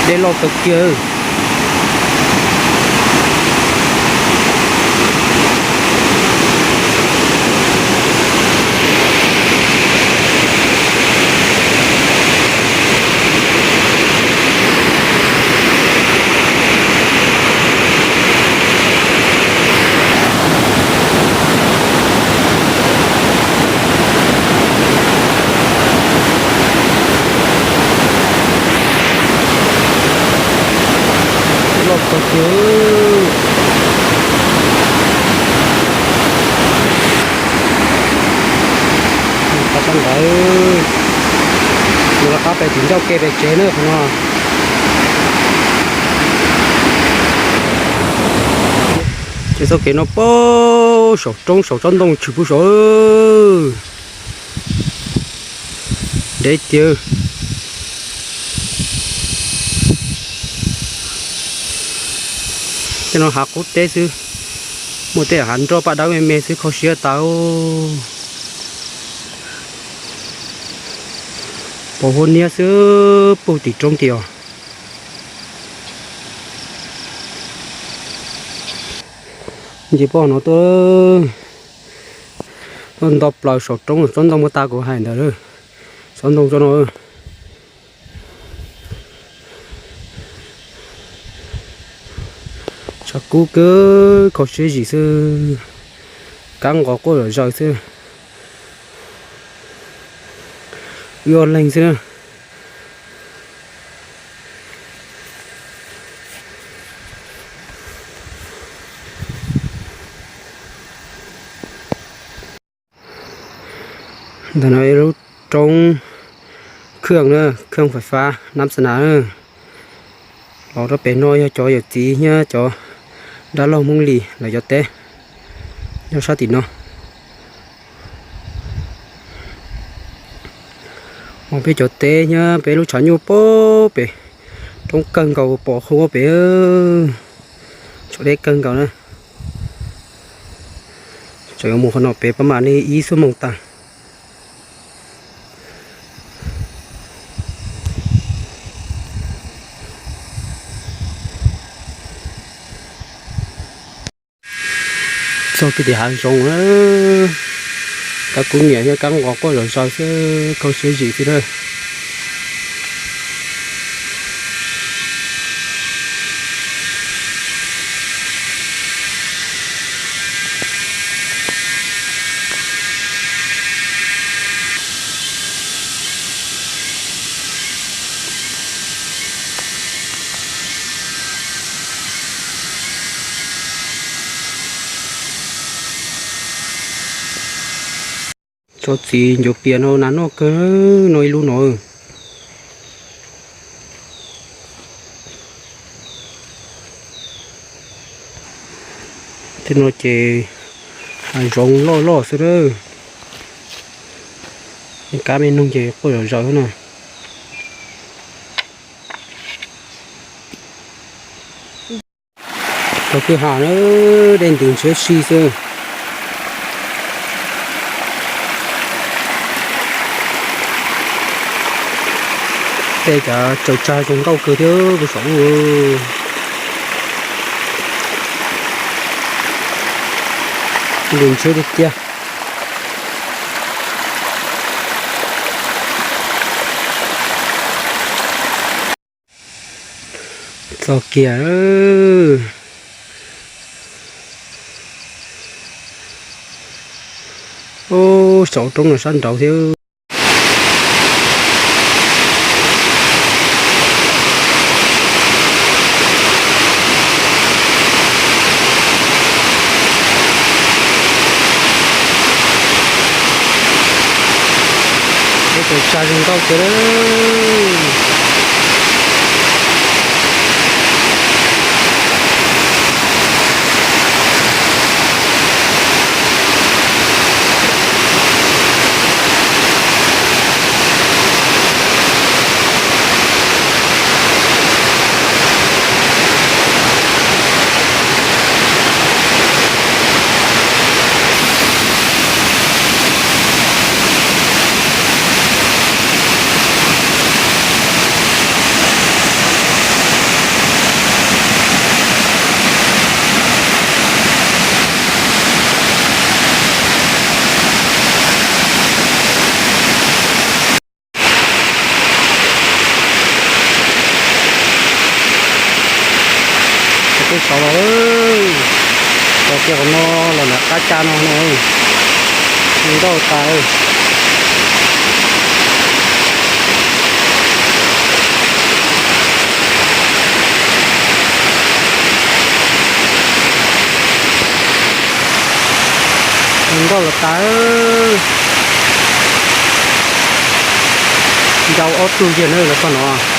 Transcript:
Dej loj kawg kiag. Loj kawg kiag. Qab sab ntawd, mus rov qab pem tim ncauj ke pem tsev na qhov no. Ces txoj kev no pab saum roob saum tsob ntoo tshwm pug saud. Deb tiag. Tej no hav qub teb xwb, muaj tej hav nroj paj dawb me me xwb kho siab tas. Pos huab niab xwb pug tim roob tiag. Nce poj no tuaj, tuaj nto plaws saum roob tsob ntoo muaj tas kuv hais ntawd. Tsob ntoo tsob no tshav kub kawg, kho siab zim xwb, kab nqos quaj zom zaws xwb, wb ob leeg xwb na. Ntawm no ib lub roob khaj na, khaj fais fab nab xa nas. Los rau pem no yog cov yawm txiv thiab cov dab laug Hmoob Lis lawv cov teb nyob sab tim no. Hos peb cov teb thiab peb lub tshav nyuj pem roob kawg nkaus pom hu ua pem, tshav deb kawg nkaus na. Tseem yuav mus qhov no pem pab mam li ib xuab moos tag. Txog kiag tim hav zoov, kab kub nyiam thiab kab nqos quaj zom zaws xwb, kho siab zim xwb na. Tso txiv ncuav pias no nas noj kawg no ib lub no. Tej no ces zoov loj loj xwb lawm. Kab me noog ces quaj zom zaws na. Tau kwj ha na, dej ntws ntshiab si xwb. Tej cav tsaws tsag zoo nkauj kawg thiab puag saum ub. Ntws ntshiab tiag tiag. Txog kiag. Ub, saum roob no sab nraud thiab. Tsaws tsag zoo nkauj kawg. Saud los, los kiag qhov no los nram qab caj no no, zoo nkauj tas. Zoo nkauj los tas. Ncau ob tug kiag na los txog no.